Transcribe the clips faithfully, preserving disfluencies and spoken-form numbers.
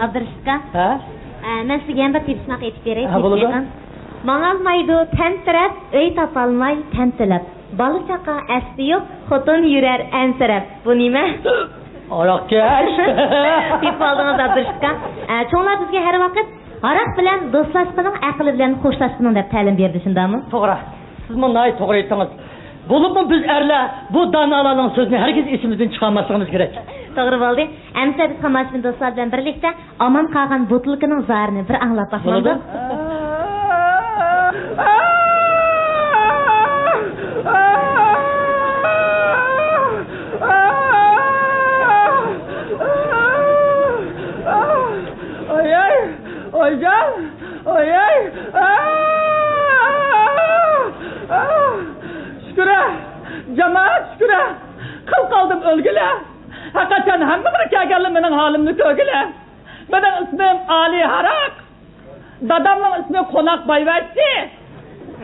ئابدۇرېشىت ئاكا. ھە؟ ئە، مەن سىزگە يەنە بىر تېپىشماق ئېيتىپ بېرەي، ھە، بولىدۇ. تېپىشمىقىم. ماڭالمايدۇ تەمتىرەپ، ئۆي تاپالماي تەمتىلەپ. بالا چاقا ئەستە يوق، خوتۇن يۈرەر ئەنسىرەپ. بۇ نېمە؟ ھاراقكەش. تېپىپ ئالدىڭىز، ئابدۇرېشىت ئاكا. ئە، چوڭلار بىزگە ھەر ۋاقىت ھاراق بىلەن دوستلاشقىنىڭ، ئەقىل بىلەن خوشلاشقىنىڭ دەپ تەلىم بېرىدۇ، شۇنداقمۇ؟ توغرا. سىزمۇ ناھايىتى توغرا ئېيتتىڭىز. بولۇپمۇ بىز ئەرلەر بۇ دانالارنىڭ سۆزىنى ھەرگىز ئېسىمىزدىن چىقارماسلىقىمىز كېرەك. توغرا بولدى. ئەمىسە بىز تاماشىبىن دوستلار بىلەن بىرلىكتە ئامان قالغان بوتۇلكىنىڭ زارىنى بىر ئاڭلاپ باقمامدۇق؟ بولىدۇ. ئاي، ئاي، ئايجان، ئاي، ئاي، ئاي. شۈكۈر، جامائەت، شۈكۈر. قىل قالدىم ئۆلگىلى. ھەقىقەتەن ھەممىڭلار كەلگەنلەر مېنىڭ ھالىمنى كۆرگىلى. مېنىڭ ئىسمىم ئالىي ھاراق. دادامنىڭ ئىسمى قوناق بايۋەچچە.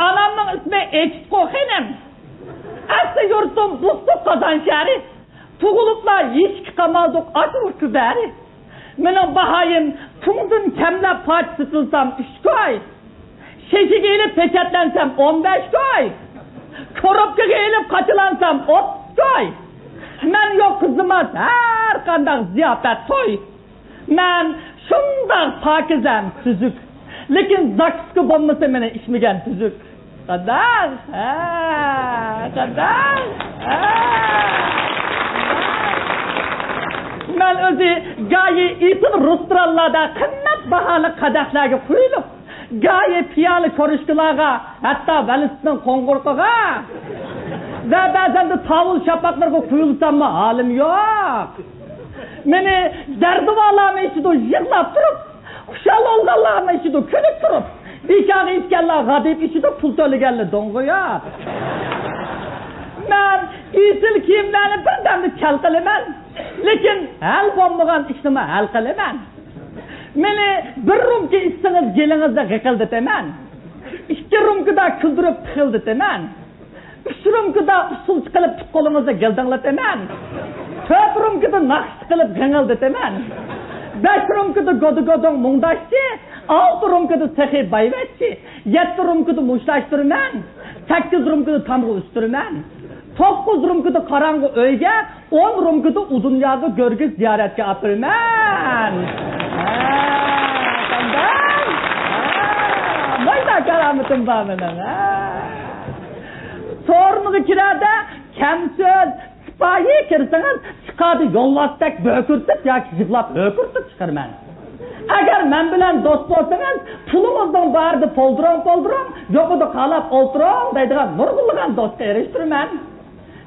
ئانامنىڭ ئىسمى ئېچىتقۇ خېنىم. ئەسلى يۇرتۇم بۇستۇق قازان شەھىرى. تۇغۇلۇپلا يېشىككە قامالدۇق ئاشۇ كۈبەرى. مېنىڭ باھايىم پۇڭدىن كەملەپ پارچە سېتىلسام ئۈچ كوي. شېشىگە ئېلىپ پېچەتلەنسەم ئون بەش كوي. كوروپكىغا ئېلىپ قاچىلانسام ئوتتۇز كوي. مەن يوق قىزىماس ھەر قانداق زىياپەت توي. مەن شۇنداق پاكىزەم سۈزۈك. لېكىن زاكۇسكا بولمىسا مېنى ئىچمىگەن تۈزۈك. قانداق؟ ھە، قانداق؟ ھە. مەن ئۆزى گايى ئېسىل رېستورانلاردا قىممەت باھالىق قەدەھلەرگە قۇيۇلۇپ، گايى پىيالە كورۇشكىلارغا، ھەتتا ۋېلىسىپىتنىڭ قوڭغۇرىقىغا ۋە بەزەندە تاۋۇز شاپاقلىرىغا قۇيۇلساممۇ ھالىم يوق. مېنى دەردىۋالارمۇ ئىچىدۇ يىغلاپ تۇرۇپ، خۇشال بولغانلارمۇ ئىچىدۇ كۈلۈپ تۇرۇپ، بىكارغا ئىچكەنلەر غادىيىپ ئىچىدۇ پۇل تۆلىگەنلەر دوڭغىياپ. مەن ئېسىل كىيىملەرنى بىردەمدە كەل قىلىمەن، لېكىن ھەل بولمىغان ئىشنىمۇ ھەل قىلىمەن. مېنى بىر رومكا ئىچسىڭىز گېلىڭىزنى غىقىلدىتىمەن. ئىككى رومكىدا كۈلدۈرۈپ پىخىلدىتىمەن. ئۈچ رومكىدا ئۇسسۇلچە قىلىپ پۇت-قولىڭىزنى گىلدىڭلىتىمەن. تۆت رومكىدا ناخشا قىلىپ غىڭىلدىتىمەن. بەش رومكىدا گودى-گودۇڭ مۇڭداشچى، ئالتە رومكىدا سېخىي بايۋەچچى، يەتتە رومكىدا مۇشتلاشتۇرىمەن، سەككىز رومكىدا تامغا ئۈستۈرىمەن، توققۇز رومكىدا قاراڭغۇ ئۆيگە، ئون رومكىدا ئۇ دۇنياغا گۆرگە زىيارەتكە ئاپىرىمەن. ھە، قانداق؟ ھە، مايدا كارامىتىم بار مېنىڭ. ھە. سورۇنغا كىرەردە كەم سۆز، سىپايى كىرسىڭىز، چىقاردا يولۋاستەك بۆكۈرتۈپ ياكى يىغلاپ ھۆكۈرتۈپ چىقىرىمەن. ئەگەر مەن بىلەن دوست بولسىڭىز، پۇلىڭىزنىڭ بارىدا پولدۇرۇڭ-پولدۇرۇڭ، يوقىدا خالاپ ئولتۇرۇڭ دەيدىغان نۇرغۇنلىغان دوستقا ئېرىشتۈرىمەن.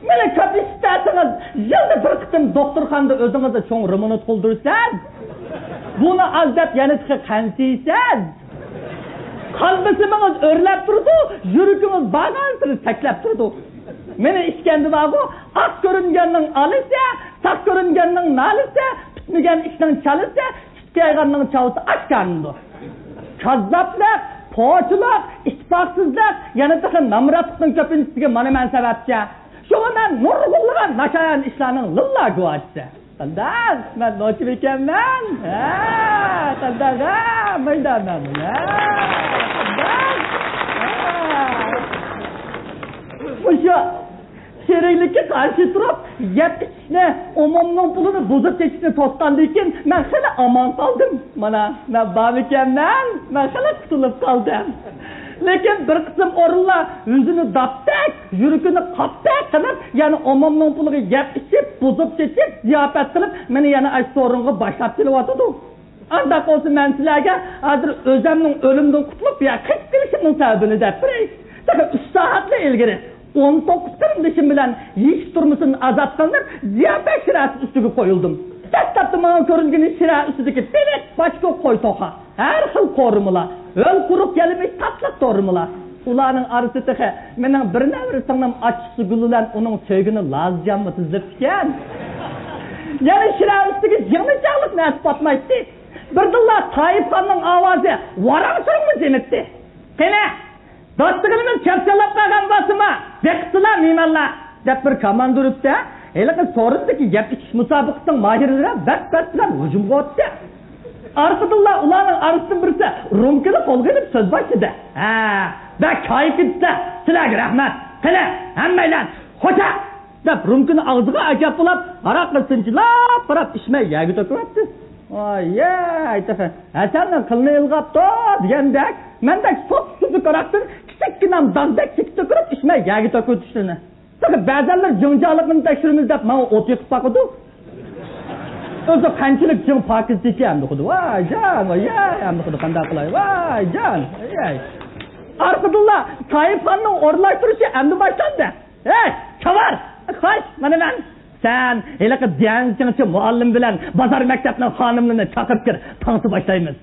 مېنى كۆپ ئىشلەتسىڭىز، يىلدا بىر قېتىم دوختۇرخانىدا ئۆزىڭىزنى چوڭ رېمونت قىلدۇرىسىز. بۇنى ئاز دەپ يەنە تېخى قەنسىيسىز. قان بېسىمىڭىز ئۆرلەپ تۇرىدۇ، يۈرىكىڭىز بارغانسېرى سەكرەپ تۇرىدۇ. مېنى ئىچكەندە بارغۇ، ئاق كۆرۈنگەننىڭ ئالىسى، ساق كۆرۈنگەننىڭ نالىسى، پۈتمىگەن ئىشنىڭ چالىسى، ئىت يايغاننىڭ چاۋىسى ئاچ كارنىدۇ. كاززاپلىق، پوچىلىق، ئىتتىپاقسىزلىق، يەنە تېخى نامراتلىقنىڭ كۆپىنچىسىگە مانا مەن سەۋەبچى. شۇڭا مەن نۇرغۇنلىغان ناشايان ئىشلارنىڭ لىللا گۇۋاھچىسى. قانداق؟ مەن نوچىمىكەنمەن؟ ھە، قانداق؟ ھە، مايدامەن. ھە، قانداق؟ ھە. مۇشۇ شېرىكلىككە قارشى تۇرۇپ، يەپ ئىچىشنى، ئومۇمنىڭ پۇلىنى بۇزۇپ كېتىشنى توسقاندىن كېيىن، مەن خېلى ئامان قالدىم. مانا، مەن بارمىكەنمەن؟ مەن خېلى قۇتۇلۇپ قالدىم. لېكىن بىر قىسىم ئورۇنلار يۈزىنى داپتەك، يۈرىكىنى قاپتەك قىلىپ، يەنە ئومۇمنىڭ پۇلىغا يەپ ئىچىپ، بۇزۇپ كېتىپ، زىياپەت قىلىپ، مېنى يەنە ئاشۇ سورۇنغا باشلاپ كېلىۋاتىدۇ. ئانداق بولسا مەن سىلەرگە ھازىر ئۆزەمنىڭ ئۆلۈمدىن قۇتۇلۇپ يا قېچىپ كېلىشىمنىڭ سەۋەبىنى دەپ بېرەي. تېخى ئۈچ سائەتلا ئىلگىرى ئون توققۇز قېرىندىشىم بىلەن يېشىل تۈرمىسىدىن ئازاد قىلىنىپ، زىياپەت شىرەسى ئۈستىگە قويۇلدۇم. دەسلەپتە ماڭا كۆرۈنگىنى شىرە ئۈستىدىكى بېلىق، باچكوك، قوي توخۇ، ھەر خىل قورۇمىلار، ھۆل قۇرۇق يەلىمىش، تاتلىق دورىمىلار. ئۇلارنىڭ ئارىسىدا تېخى مېنىڭ بىر نەۋرە سىڭلىم ئاچچىقسۇ گۈلى بىلەن ئۇنىڭ سۆيگىنى لازىجانمۇ تىزىلىپتىكەن. يەنە شىرە ئۈستىگە يىغمىچاقلىق نەرسە پاتمايتتى. بىردىنلا تايىپ خاننىڭ ئاۋازى ۋاراڭ-چۇرۇڭنى جىمىتتى. «قېنى، داستىخىنىمىز چەپچەنلەپ قالغان بولسىمۇ، بېقىپسىلەر مېھمانلار!» دەپ بىر كاماندا ئۇرۇپتۇ. ھېلىقى سورۇندىكى يەپ ئىچىش مۇسابىقىسىنىڭ ماھىرلىرى بەت-بەت بىلەن ھۇجۇمغا ئۆتتى. ئارقىدىنلا ئۇلارنىڭ ئارىسىدىن بىرسى رومكىنى قولغا ئېلىپ سۆز باشلىدى. ھە، بەك كايىپ كېتىپسىلەر. سىلەرگە رەھمەت. قېنى، ھەممەيلەن خوشە! دەپ رومكىنى ئاغزىغا ئەكەپ بولاپ، ھاراققا سىنچىلاپ قاراپ ئىچمەي يەرگە تۆكۈۋەتتى. ۋاي يەي تېخى، ھەسەلنىڭ قىلىنى ئىلغاپتۇ دېگەندەك، مەندەك سوپسۈزۈك ھاراقتىن كىچىككىنە داغدەك چېكىپ تۆكۈلۈپ ئىچمەي يەرگە تۆكۈۋېتىشلىرىنى. تېخى بەزەنلەر جىڭ جالىقىنى تەكشۈرىمىز دەپ ماڭا ئوت يېقىپ باقىدۇ. ئۆزى قانچىلىك جىڭ پاكىز ئىكەن ئەمدى خۇددى. ۋاي جان، ۋاي يەي، ئەمدى خۇددى قانداق قىلاي، ۋاي جان، ۋاي يەي. ئارقىدىنلا ساھىبخاننىڭ ئورۇنلاشتۇرۇشى ئەمدى باشلاندى. ھەي، چاۋار! خوش، مانا مەن. سەن ھېلىقى ديەن چىڭچى مۇئەللىم بىلەن بازار مەكتەپنىڭ خانىملىرىنى چاقىرىپ كىر، تانسا باشلايمىز.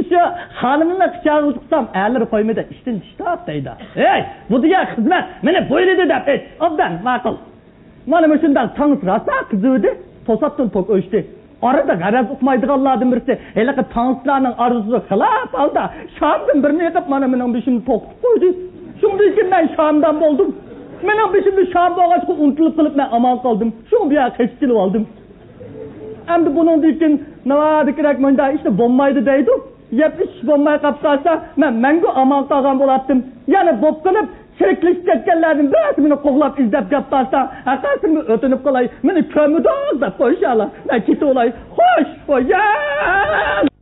شۇ خانىملارنى قىچاغا تۇتسام، ئەرلىرى قويمىدى، ئىشتىن چىقتى دەيدۇ. ھەي، بۇ دېگەن خىزمەت، مېنى بۇيرۇدى دەپ ئېيت. ئوبدان، ماقۇل. مانا مۇشۇنداق تانسا راسا قىزىۋىدى، توساتتىن توك ئۆچتى. ئارىدا غەرەز ئۇقمايدىغانلاردىن بىرسى ھېلىقى تانسىلارنىڭ ئارزۇسىغا خىلاپ ھالدا شامدىن بىرنى يېقىپ، مانا مېنىڭ بېشىمنى توختىتىپ قويدى. شۇنىڭدىن كېيىن مەن شامدان بولدۇم. مېنىڭ بېشىمدا شام بولغاچقا ئۇنتۇلۇپ قېلىپ مەن ئامان قالدىم. شۇڭا بۇ يەرگە قېچىپ كېلىۋالدىم. ئەمدى بۇنىڭدىن كېيىن ناۋادا كېرەك مۇنداق ئىشنى بولمايدۇ دەيدۇ. يەپ ئىچىش بولماي قاپ قالسا، مەن مەڭگۈ ئامان قالغان بولاتتىم. يەنە بوپ قېلىپ، چىرىكلىشىپ كەتكەنلەردىن بىرەرسى مېنى قوغلاپ ئىزدەپ كەپ قالسا، ھەققاسىمنى ئۆتۈنۈپ قالاي، مېنى كۆرمىدىڭ دەپ قويۇشالا. مەن كېتىۋالاي. خوش، خوش، يا!